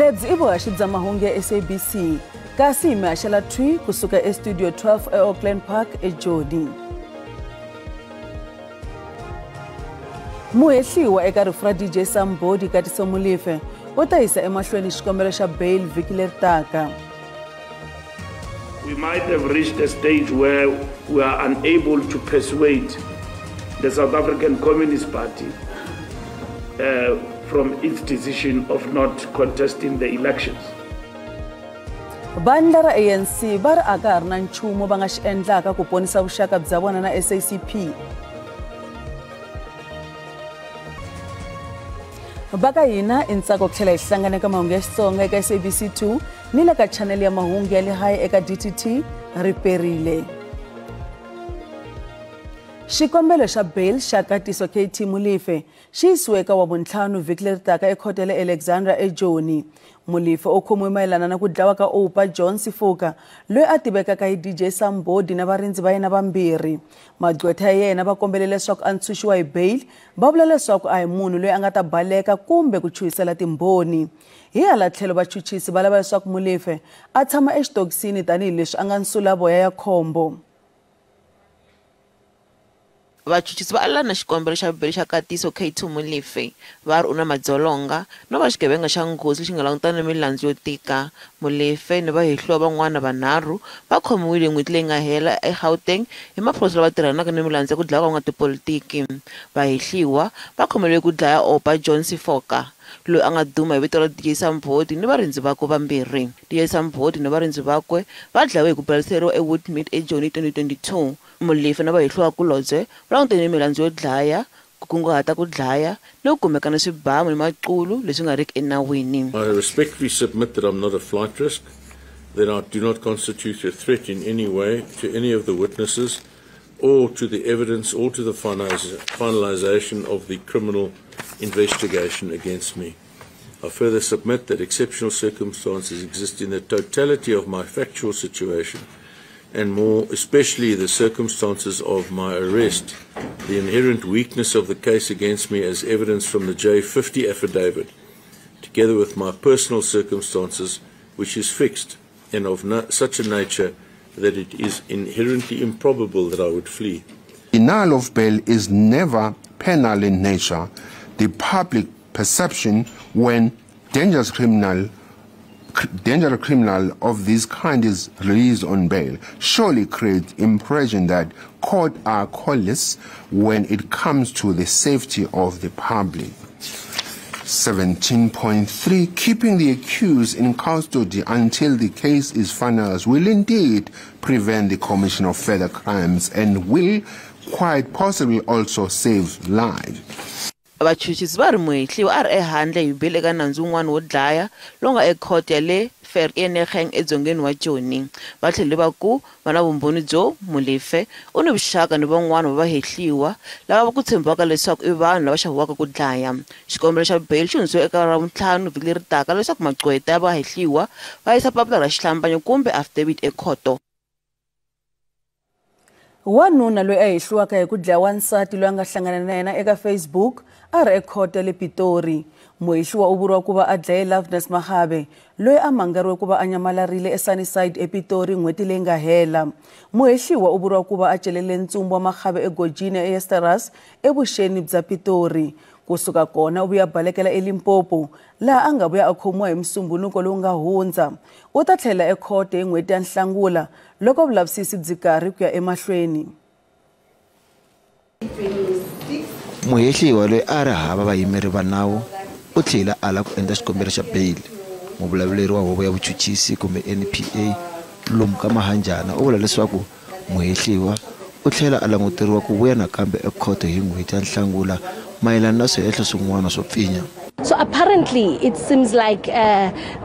Lebyi i vuhaxi bya mahungu ya SABC kasi hi mi haxela thwi kusuka eStudio 12 eAuckland Park eJoni. Muhehliwa eka rifu ra DJ Sumbody Katiso Molefe u ta yisa emahlweni xikombelo xa bail vhiki leri taka. We might have reached a stage where we are unable to persuade the South African Communist Party from its decision of not contesting the elections. Vandla ra ANC va ri a ka ha ri na nchumu va nga xi endlaka ku ponisa vuxaka bya vona na SACP. Va ka hina i ntsako ku tlhela hi hlangana eka mahungu ya Xitsonga eka SABC 2 ni le ka chanel ya mahungu ya le hayi eka DTT ri perile. Xikombelo xa bail xa Katiso KT Molefe xi yisiwe eka Wavuntlhanu vhiki leri taka ekhoto ya le Alexandra eJoni. Molefe u khomiwe mayelana na ku dlawa ka Oupa John Sefoka loyi a tivekaka hi DJ Sumbody na varindzi va yena vambirhi. Magqwetha ya yena va kombele leswaku a ntshunxiwa hi bail, va vula leswaku a hi munhu loyi a nga ta baleka kumbe ku chuhisela timbhoni. Hi hala tlhelo vachuchisi va lava leswaku Molefe a tshama exitokisini tanihileswi a nga nsulavoya ya khombo. Vachuchisi va ala na xikombelo xa bail xa Katiso KT Molefe va ri u na madzolonga no va xigevenga xa nghozi lexi nga langutana na milandzu yo tika. Molefe ni vahehliwa van'wana vanharhu va khomiwile n'hweti leyi nga hela eGauteng hi maphorisa lava tirhanaka ni milandzu ya ku dlawa ka van'watipolitiki. Vahehliwa va khomeriwe ku dlaya Oupa John Sefoka loyi a nga duma hi vito ra DJ Sumbody ni varindzi vakwe vambirhi. DJ Sumbody ni varindzi vakwe va dlawe hi ku baleseriwa eWoodmead eJoni 2022. Molefe na vahehliwa kulobye va langutene ni milandzu yo dlaya, ku kunguhata ku dlaya ni ku kumeka na swibamu ni maqulu leswi nga riki enawini. I respectfully submit that I'm not a flight risk, that I do not constitute a threat in any way to any of the witnesses or to the evidence or to the finalization of the criminal investigation against me. I further submit that exceptional circumstances exist in the totality of my factual situation, and more especially the circumstances of my arrest, the inherent weakness of the case against me as evidence from the J50 affidavit, together with my personal circumstances, which is fixed and of such a nature that it is inherently improbable that I would flee. Denial of bail is never penal in nature. The public perception when dangerous criminal of this kind is released on bail surely creates impression that court are callous when it comes to the safety of the public. 17.3 Keeping the accused in custody until the case is finalized will indeed prevent the commission of further crimes and will quite possibly also save lives. Vachuchisi va ri muhehliwa a ri ehandle hi bail eka nandzu wun'wana wo dlaya lowu nga ekhoto ya le Vereeniging edzongeni wa Joni. Va tlhele va ku va na vumbhoni byo Molefe u ni vuxaka ni van'wana va vahehliwa lava ku tshembiwaka leswaku i vanhu lava xaviwaka ku dlaya. Xikombelo xa bail xi hundzisiwe eka Ravuntlhanu vhiki leri taka leswaku magqwetha ya vahehliwa va yisa papila ra xihlambanyo kumbe affidavit ekhoto. Wanuna loyi a hehliwaka hi ku dlaya wansati loyi a nga hlangana na yena eka Facebook a ri ekhoto ya le Pitori. Muhehliwa u vuriwa ku va a dlaye Loveness Makgabe loyi a mangariwe ku va a nyamalarile eSunnyside ePitori n'hweti leyi nga hela. Muhehliwa u vuriwa ku va a celele ntsumbu wa Makgabe egojini eYesteras evuxeni bya Pitori. Kusuka kona u vuya balekela eLimpopo laha a nga vuya a khomiwa hi musumbunuko lowu nga hundza. U ta tlhela ekhoto hi n'hweti ya Nhlangula loko vulavisisi byi karhi ku ya emahlweni. Muhehliwa loyi a ri hava vayimeri va nawu u tlhela ala ku endla xikombelo xa bail. Muvulavuleri wa huvo ya vuchuchisi kumbe NPA Lumka Mahanjana u vula leswaku muhehliwa u tlhela a languteriwa ku vuya nakambe ekhoto hi n'hweti ya Nhlangula mayelana na swihehlo swin'wana swo pfinya. So apparently it seems like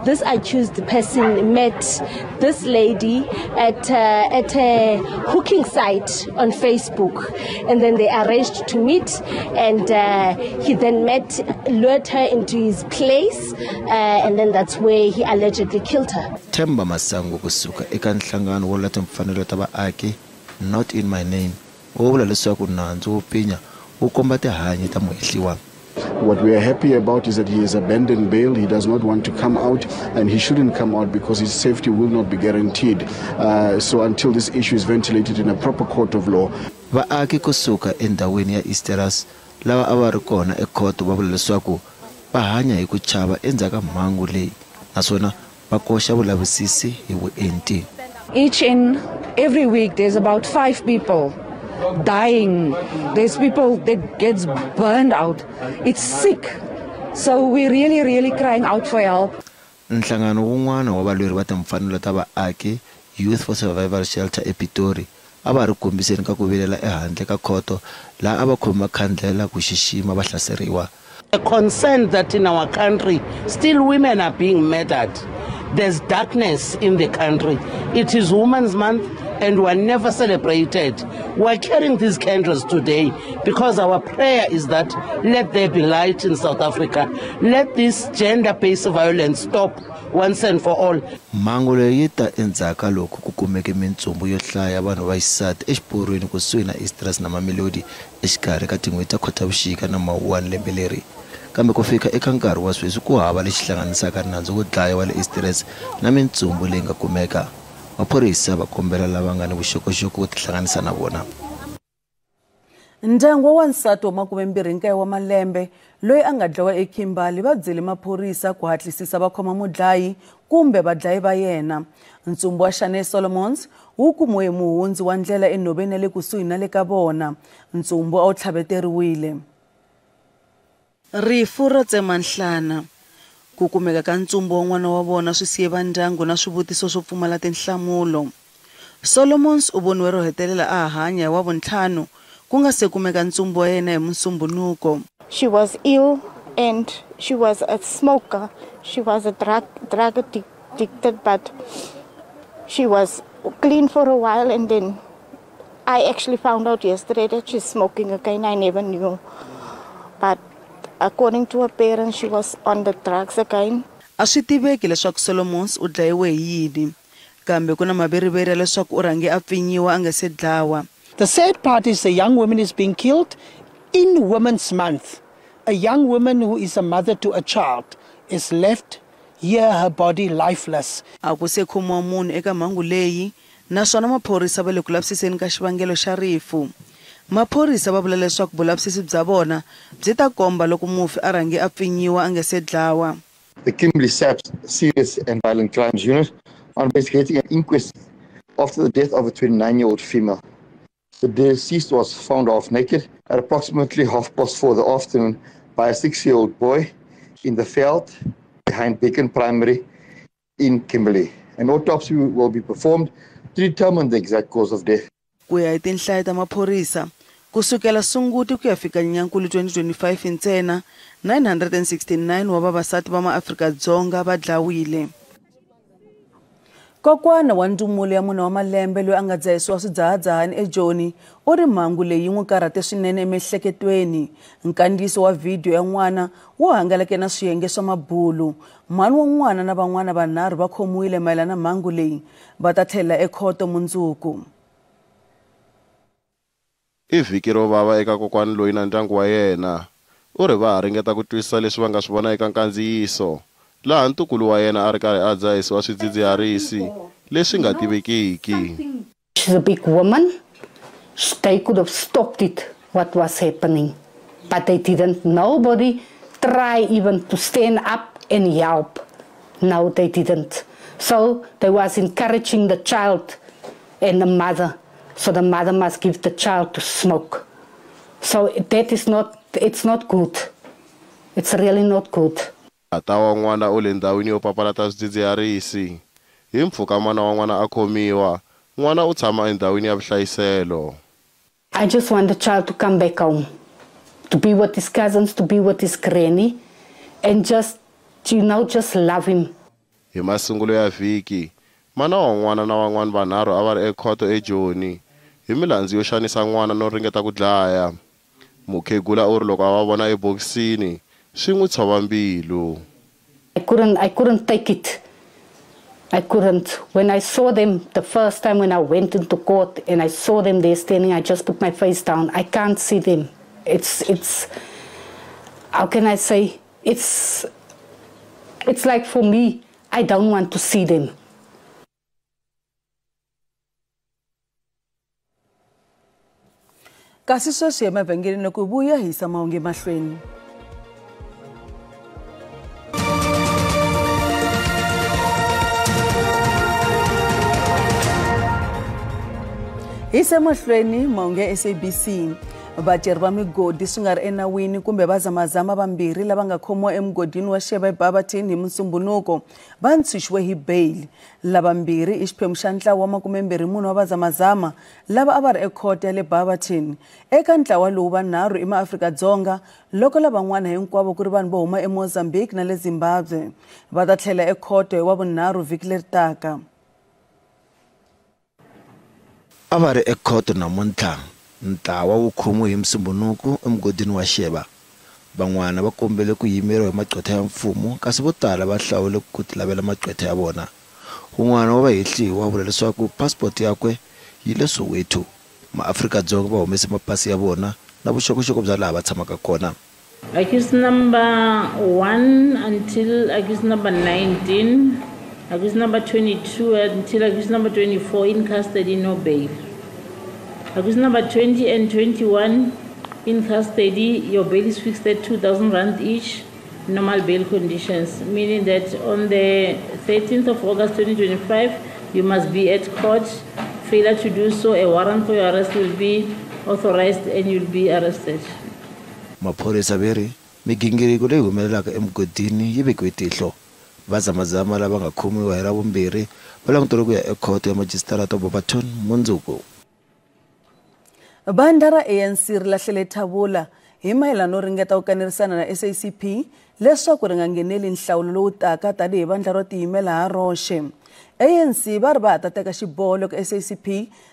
this accused person met this lady at a hooking site on Facebook, and then they arranged to meet, and he then lured her into his place, and then that's where he allegedly killed her. Themba Masango kusuka eka nhlangano wo lwa timfanelo ta vaaki Not In My Name wu vula leswaku nandzu wo pfinya wu komba tihanyi ta muhehliwa. What we are happy about is that he has abandoned bail. He does not want to come out, and he shouldn't come out because his safety will not be guaranteed. So until this issue is ventilated in a proper court of law. Vaaki kusuka endhawini ya Easterus lava a va ri kona ekhoto va vula leswaku va hanya hi ku chava endzhaku ka mhangu leyi naswona va koxa vulavisisi hi vuenti. Each and every week there's about 5 people dying. There's people that gets burned out. It's sick. So we're really, really crying out for help. Nhlangano wun'wana wa valweri va timfanelo ta vaaki, Youth for Survival Shelter ePitori, a va ri kombiseni ka ku vilela ehandle ka khoto laha a va khome makhandlela ku xixima vahlaseriwa. A concern that in our country still women are being murdered. There's darkness in the country. It is Women's Month and we are never celebrated. We are carrying these candles today because our prayer is that let there be light in South Africa. Let this gender-based violence stop once and for all. Mhangu leyi yi ta endzhaku ka loko ku kumeke mintsumbu yo hlaya vanhu va xisati exiporweni kusuhi na Easterus na Mamelodi exikarhi ka tin'hweti ta Khotavuxika na Mawuwani lembe leri. Kambe ku fika eka nkarhi wa sweswi ku hava lexi hlanganisaka nandzu wo dlaya wa le Easterus na mintsumbu leyi nga kumeka. Maphorisa va kombela lava nga ni vuxokoxoko ku tihlanganisa na vona. Ndyangu wa wansati wa 29 wa malembe loyi a nga dlawa eKimberley va byele maphorisa ku hatlisisa va khoma mudlayi kumbe vadlayi va yena. Ntsumbu wa Shane Solomons wu kumiwe hi muhundzi wa ndlela enhoveni ya le kusuhi na le ka vona. Ntsumbu a wu tlhaveteriwile. Rifu ro tsema nhlana. Ku kumeka ka ntsumbu wa n'wana wa vona swi siye va ndyangu na swivutiso swo pfumala tinhlamulo. Solomons u voniwe ro hetelela a hanya hi Wavuntlhanu ku nga se kumeka ntsumbu wa yena hi Musumbhunuko. She was ill and she was a smoker. She was a drug addicted, but she was clean for a while, and then I actually found out yesterday that she's smoking again. I never knew. But according to her parents, she was on the drugs again. A swi tiveki leswaku Solomons u dlayiwe hi yini, kambe ku na maveriveri ya leswaku u rhange a pfinyiwa a nga se dlawa. The sad part is the young woman is being killed in Women's Month. A young woman who is a mother to a child is left here, her body lifeless. A ku se khomiwa munhu eka mhangu leyi, naswona maphorisa va le ku lavisiseni ka xivangelo xa rifu. Maphorisa va vula leswaku vulavisisi bya vona byi ta komba loko mufi a rhange a pfinyiwa a nga se dlawa. The Kimberley SAPS Serious and Violent Crimes Unit are investigating an inquest after the death of a 29-year-old female. The deceased was found half naked at approximately 4:30 the afternoon by a 6-year-old boy in the veld behind Beacon Primary in Kimberley. An autopsy will be performed to determine the exact cause of death. Ku ya hi tinhlayo ta maphorisa, kusukela Sunguti ku ya fika Nyenyankulu 2025 ntsena, 969 wa vavasati va maAfrika-Dzonga va dlawile. Kokwana wa Ndumulo ya 4 wa malembe loyi a nga dzahisiwa swidzahadzahani eJoni u ri mhangu leyi yi n'wi karhate swinene emiehleketweni. Nkandziyiso wa vhidiyo ya n'wana wu hangalake na swiyenge swa mabulu. Mhani wa n'wana na van'wana vanharhu va khomiwile mayelana na mhangu leyi, va ta tlhelela ekhoto mundzuku. I vhiki ro vava eka kokwana loyi na ndyangu wa yena. U ri va ha ringeta ku twisisa leswi va nga swi vona eka nkandziyiso, laha ntukulu wa yena a ri karhi a dzahisiwa swidzidziharisi leswi nga tivekiki. She's a big woman. They could have stopped it, what was happening, but they didn't. Nobody try even to stand up and help. No, they didn't. So they was encouraging the child and the mother. So the mother must give the child to smoke. So that is not, it's not good. It's really not good. Tata wa n'wana u le ndhawini yo papalata swidzidziharisi. Hi mpfhuka mana wa n'wana a khomiwa, n'wana u tshama endhawini ya vuhlayiselo. I just want the child to come back home, to be with his cousins, to be with his granny, and just, you know, just love him. Hi masungulo ya vhiki, mana wa n'wana na van'wana vanharhu a va ri ekhoto eJoni hi milandzu yo xanisa n'wana no ringeta ku dlaya. Mukhegula u ri loko a va vona ebokisini swi n'wi tshova mbilu. I couldn't take it. I couldn't. When I saw them the first time when I went into court and I saw them there standing, I just put my face down. I can't see them. How can I say? It's like for me, I don't want to see them. Kasi sweswi emavhengeleni loko vuya hi yisa mahungu emahlweni. Hi se mahlweni mahungu ya SABC. Vaceri va migodi swi nga ri enawini kumbe va zamazama vambirhi lava nga khomiwa emugodini wa Sheba eBarberton hi Musumbhunuko va ntshunxiwe hi bail. Lavambirhi i xiphemu xa ntlawa wa 24 wa vazamazama lava a va ri ekhoto ya le Barberton. Eka ntlawa lowu vanharhu i maAfrika-Dzonga loko lavan'wana hinkwavo ku ri vanhu vo huma eMozambique na le Zimbabwe. Va ta tlhela ekhoto hi Wavunharhu vhiki leri taka. A va ri ekhoto namuntlha. Ntlawa wu khomiwe hi Musumbhunuko emugodini wa Sheba. Van'wana va kombele ku yimeriwa hi maqwetha ya mfumo kasi vo tala va hlawule ku tilavela maqwetha ya vona. Un'wana wa vahehliwa vula leswaku passport yakwe yi le Soweto. MaAfrika-Dzonga va humese mapasi ya vona na vuxokoxoko bya laha va tshamaka kona. Accused number 1 until accused number 19, accused number 22 until accused number 24 in custody, no bail. Accused number 20 and 21 in custody, your bail is fixed at 2,000 rand each, normal bail conditions, meaning that on the 13th of August 2025, you must be at court. Failure to do so, a warrant for your arrest will be authorized and you'll be arrested. Maphorisa va ri migingiriko leyi humelelaka emugodini yi vekiwe tihlo. Vazamazama lava nga khomiwa hi Ravumbirhi va langutele ku ya ekhoto ya majisitarata wa Barberton mundzuku. Vandla ra ANC ri lahlele thavula hi mayelana no ringeta ku kanerisana na SACP leswaku ri nga ngheneli nhlawulo lowu taka tanihi vandla ro tiyimela ha roxe. ANC va ri va ha ta teka xiboho loko SACP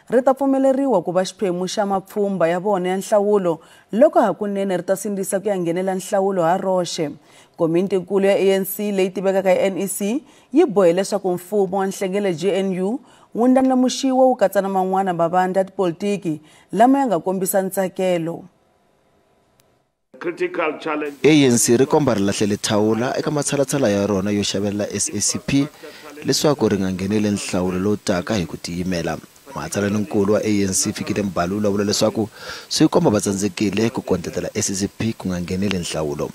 ri ta pfumeleriwa ku va xiphemu xa mapfhumba ya vona ya nhlawulo loko hakunene ri ta sindzisa ku ya nghenela nhlawulo ha roxe. Komitinkulu ya ANC leyi tivekaka hi NEC yi bohe leswaku mfumo wa nhlengele GNU wu ndlandlamuxiwa wu katsa na man'wana mavandla ya tipolitiki lama ya nga kombisa ntsakelo. ANC ri komba ri lahlele thawula eka matshalatshala ya rona yo xavelela SACP leswaku ri nga ngheneli nhlawulo lowu taka hi ku tiyimela. Matsalaninkulu wa ANC Fikile Mbalula vula leswaku swi komba va tsandzekile ku kondletela SACP ku nga ngheneli nhlawulo.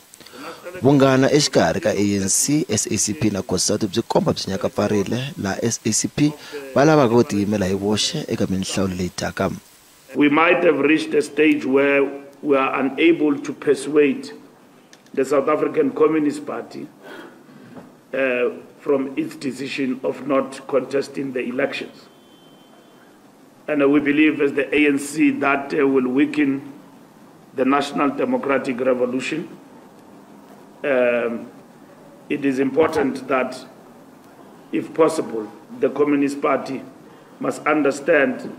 Vunghana exikarhi ka ANC, SACP na COSATU byi komba byi nyakapfarile laha SACP va lavaka ku tiyimela hi voxe eka minhlawulo leyi taka. We might have reached a stage where we are unable to persuade the South African Communist Party from its decision of not contesting the elections. And we believe as the ANC that will weaken the national democratic revolution. It is important that, if possible, the Communist Party must understand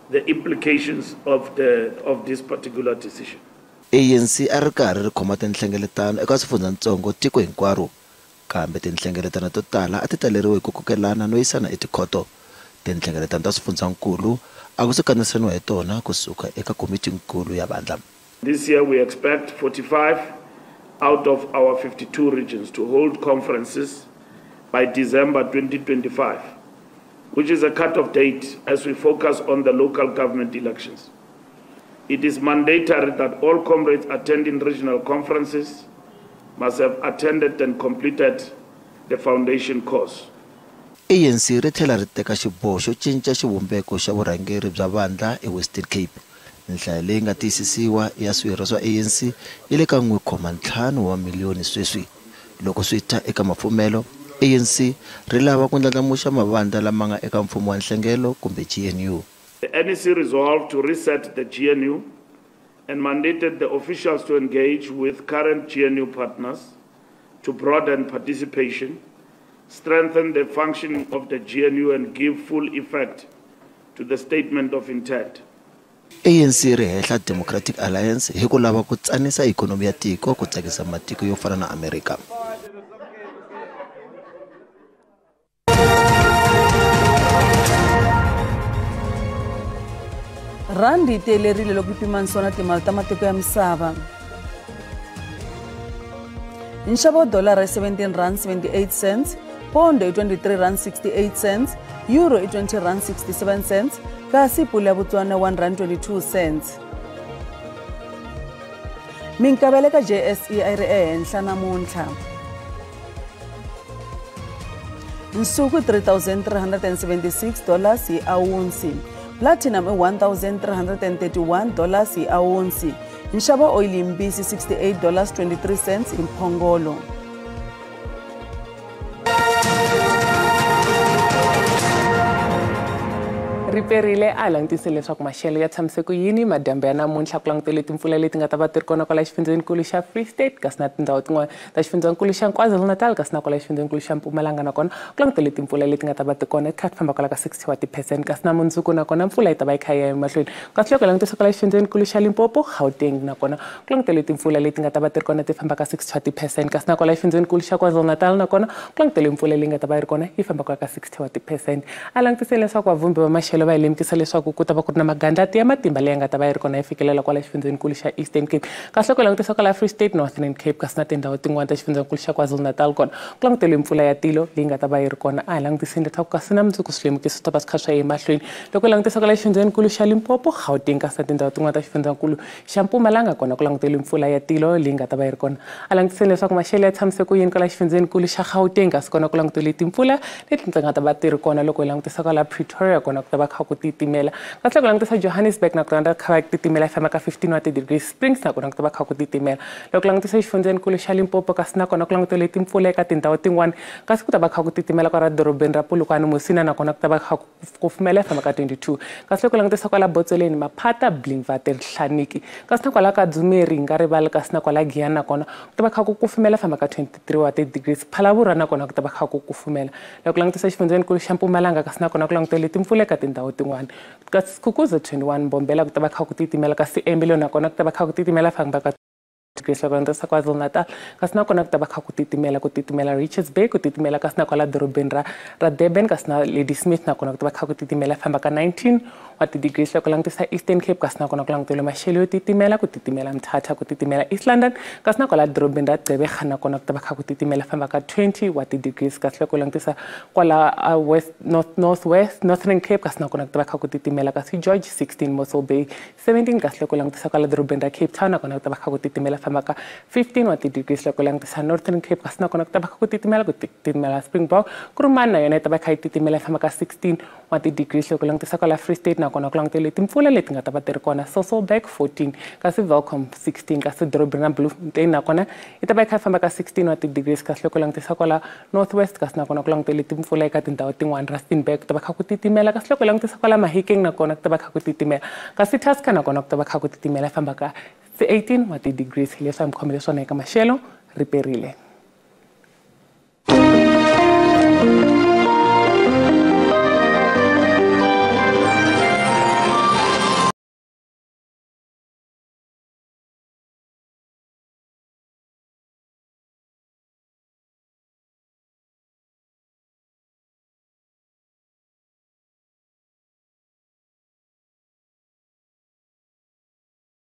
the implications of this particular decision. ANC a ri karhi ri khoma tinhlengeletano eka swifundzatsongo tiko hinkwaro, kambe tinhlengeletano to tala a ti taleriwe hi ku kokelana no yisana etikhoto. Tinhlengeletano ta swifundzankulu a ku se kanisaniwa hi tona kusuka eka komitinkulu ya vandla. This year we expect 45 out of our 52 regions to hold conferences by December 2025, which is a cut-off date as we focus on the local government elections. It is mandatory that all comrades attending regional conferences must have attended and completed the foundation course. ANC ri tlhela ri teka xiboho xo cinca xivumbeko xa vurhangeri bya vandla eWestern Cape. Nhlayo leyi nga tiyisisiwa ya swirho swa ANC yi le ka 1.5 wa miliyoni sweswi. Loko swi ta eka mafumelo, ANC ri lava ku ndlandlamuxa mavandla lama nga eka mfumo wa nhlengelo kumbe GNU. The NEC resolved to reset the GNU and mandated the officials to engage with current GNU partners to broaden participation, strengthen the functioning of the GNU and give full effect to the statement of intent. ANC ri hehla Democratic Alliance hi ku lava ku tsanisa ikhonomi ya tiko ku tsakisa matiko yo fana na Amerika. Randi yi tiyelerile loko yi pimanisiwa na timali ta matiko ya misava. Nxavo wa dolara i 17 rand 78 cents, pondo i 23 rand 68 cents, euro i 20 rand 67 cents, kasi pula ya Botswana 1 rand 22 cents. Minkavelo eka JSE a yi ri ehenhla namuntlha. Nsuku $3,376 hi awunsi, platinum i $1,331 hi awunsi. Nxavo oyili yimbisi $68.23 hi mphongolo. Riperile a langutise leswaku maxelo ya tshamise ku yini madyambu ya namuntlha ku langutele timpfula leti nga ta va ti ri kona kwala xifundzenikulu xa Free State kasi na tindhawu tin'wana ta xifundzenikulu xa KwaZulu-Natal kasi na kwala xifundzenikulu xa Mpumalanga nakona ku langutele timpfula leti nga ta va ti kona ti kha ti famba kwala ka 60 wa ti-percent kasi na mundzuku nakona mpfula yi ta va yi kha yi ya emahlweni kasi loko hi langutisa kwala xifundzenikulu xa Limpopo, Gauteng nakona ku langutele timpfula leti nga ta va ti ri kona ti famba ka 60 wa ti-percent kasi na kwala xifundzenikulu xa KwaZulu-Natal nakona ku langutele mpfula leyi nga ta va yi ri kona yi famba kwala ka 60 wa ti-percent. A langutiseni leswaku vavhumbi va maxelo va hi lemukisa leswaku ku ta va ku ri na magandlati ya matimba leyi nga ta va yi ri kona yi fikelela kwala xifundzenikulu xa Eastern Cape kasi loko hi langutisa kwala Free State, Northern Cape kasi na tindhawu tin'wana ta xifundzenikulu xa KwaZulu-Natal kona ku languteliwe mpfula ya tilo leyi nga ta va yi ri kona. A hi langutiseni leswaku kasi na mundzuku swilemukiso swi ta va swi kha swi ya emahlweni loko hi langutisa kwala xifundzenikulu xa Limpopo, Gauteng kasi na tindhawu tin'wana ta xifundzenikulu xa Mpumalanga kona ku languteliwe mpfula ya tilo leyi nga ta va yi ri kona. A langutiseni leswaku maxelo ya tshamise ku yini kwala xifundzenikulu xa Gauteng kasi kona ku languteliwe timpfula leti nga ta va ti ri kona loko hi langutisa kwala Pretoria kona ku ta va kha ku titimela kasi loko langutisa Johannesburg nakona kha va titimela yi famba ka 15 wa ti-degrees, Springs nakona ku ta va kha ku titimela. Loko langutisa xifundzenikulu xa Limpopo kasi nakona ku langutele timpfula eka tindhawu tin'wana kasi ku ta va kha ku titimela kwala dorobeni ra Polokwane, Musina nakona ku ta va kha ku kufumela yi famba ka 22 kasi loko langutisa kwala Botsoleni, Maphata, Blinkwater, Hlaniki kasi na kwala ka Dzumeri nga rivali kasi na kwala Giyani nakona ku ta va kha ku kufumela famba ka 23 wa ti-degrees, Phalaborwa nakona ku ta va kha ku kufumela. Loko langutisa xifundzenikulu xa Mpumalanga kasi nakona ku langutele timpfula eka tindhawu tin'wana kasi Skukuza 21, Mbombela ku ta va kha ku titimela kasi Ermelo nakona ku ta va kha ku titimela famba ka degrees. Loko langutisa KwaZulu-Natal kasi nakona ku ta va kha ku titimela Richards Bay, ku titimela kasi na kwala dorobeni ra Durban kasi na Ladysmith nakona ku ta va kha ku titimela famba ka 19 wa ti-degrees. Loko langutisa Eastern Cape kasi nakona ku langutele maxelo yo titimela, ku titimela Mthatha, ku titimela East London kasi na kwala dorobeni ra Gqeberha nakona ku ta va kha ku titimela famba ka 20 wa ti-degrees. Kasi loko langutisa kwala West North West Northern Cape kasi nakona ku ta va kha ku titimela kasi George 16, Mossel Bay 17 kasi loko langutisa kwala dorobeni ra Cape Town nakona ku ta va kha ku titimela famba ka 15 wa ti-degrees. Loko langutisa Northern Cape kasi nakona ku ta va kha ku titimela Springbok, Kuruman na yona yi ta va kha yi titimela famba ka 16 wa ti-degrees. Loko langutisa kwala Free State nakona ku langutele timpfula leti nga ta va ti ri kona, Sasolburg 14 kasi Welkom 16 kasi dorobeni ra Bloemfontein nakona yi ta va yi kha yi famba ka 16 wa ti-degrees. Kasi loko langutisa kwala North West kasi nakona ku langutele timpfula eka tindhawu tin'wana, Rustenburg ku ta va kha ku titimela kasi loko langutisa kwala Mahikeng nakona ku ta va kha ku titimela kasi Tusker nakona ku ta va kha ku titimela famba ka 18 wa ti-degrees. Leswi a mi khomele swona eka maxelo, riperile.